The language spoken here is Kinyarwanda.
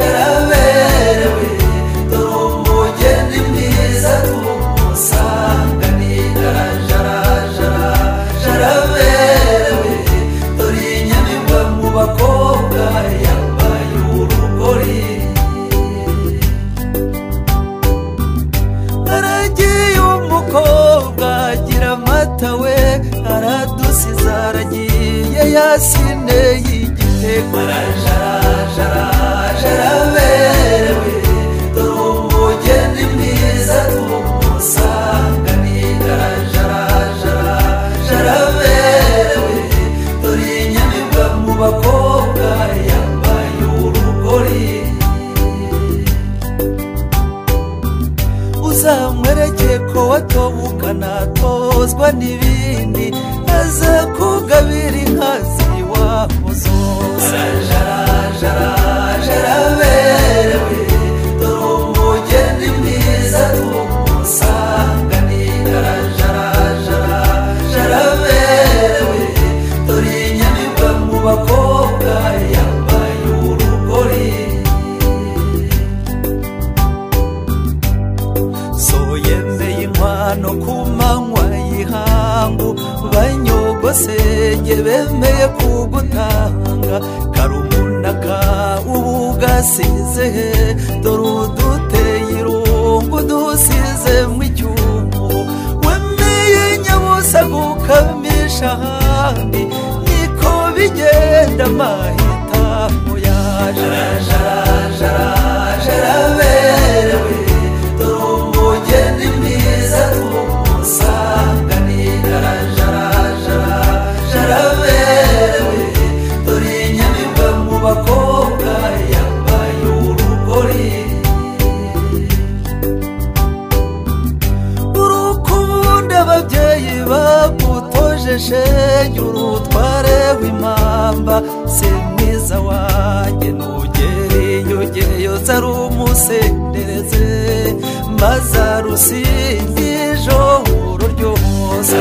Araberewe dore umugeni mwiza tumusanganira. Araberewe dore inyamibwa mu bakobwa yambaye urugori. Aragiye umukobwa agira amata we, aradusize aragiye yasine y'igitego. Araberewe dore umugeni mwiza tumusanganira. Araberewe dore inyamibwa mu bakobwa yambaye urugori. Uzamwereke ko watobukana tozwa n'ibindi, aza kugabira inka z'iwabo zose. Araberewe dore umugeni mwiza tumusanganira. Araberewe dore inyamibwa mu bakobwa yambaye urugori. So yemeye inkwano ku manywa y'ihangu, banyogosenge bemeye kugutanga. Karumunaka ubu gasize he, dore uduteye irungu dusize mu icyungo. Wemeye nyabusa gukamisha ahandi, niko bigenda amahitamo yaje. Araberewe dore umugeni mwiza tumusanganira. Araberewe dore inyamibwa mu bakobwa yambaye urugori. Urukundo ababyeyi bagutoje shenge, urutware w'impamba si mwiza wanjye. Nugera iyo ugeyo ari umusendereze, maze arusinge ijoro ryose.